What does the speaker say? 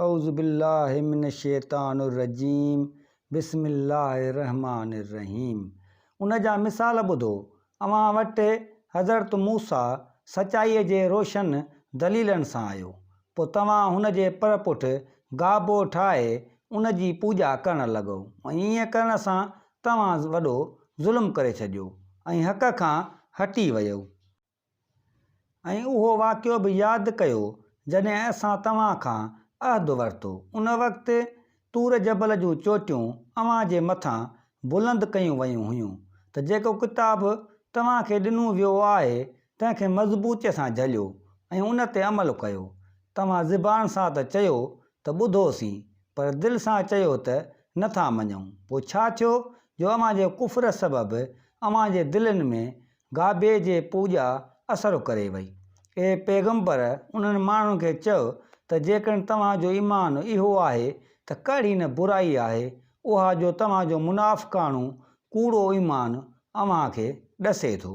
اعوذ بالله من الشيطان الرجيم بسم الله الرحمٰن الرحيم ان جا مثال ٻڌو، اوهان وٽ حضرت موسيٰ سچائيء جي روشن دليلن سان آيو، پوء توهان هن جي پر پٺ گابو ٺاهي ان جي پوڄا ڪرڻ لڳؤ ۽ ائين ڪرڻ سان توهان وڏو ظلم ڪري ڇڏيو ۽ حق کان هٽي ويؤ. ۽ اهو واقعو به ياد ڪيو جڏهن اسان توهان کان عهد ورتو، ان وقت طور جبل جون چوٽيون اوهان جي مٿان بلند ڪيون ويون هيون ته جيڪو ڪتاب توهان کي ڏنو ويو آهي تنهن کي مضبوطيء سان جهليو ۽ ان تي عمل ڪيو. توهان زبان سان ته چيو ته ٻڌوسين، پر دل سان چيو ته نه ٿا مڃون. پوء ڇا ٿيو جو اوهان جي ڪفر سبب اوهان جي دلين ۾ گابي جي پوڄا اثر ڪري وئي. اي پيغمبر! انهن ماڻهن کي چئو ته جيڪڏهن توهان جو ايمان اهو آهي ته ڪهڙي نه برائي آهي اها جو توهان جو منافقاڻو ڪوڙو ايمان اوهان کي ڏسي ٿو.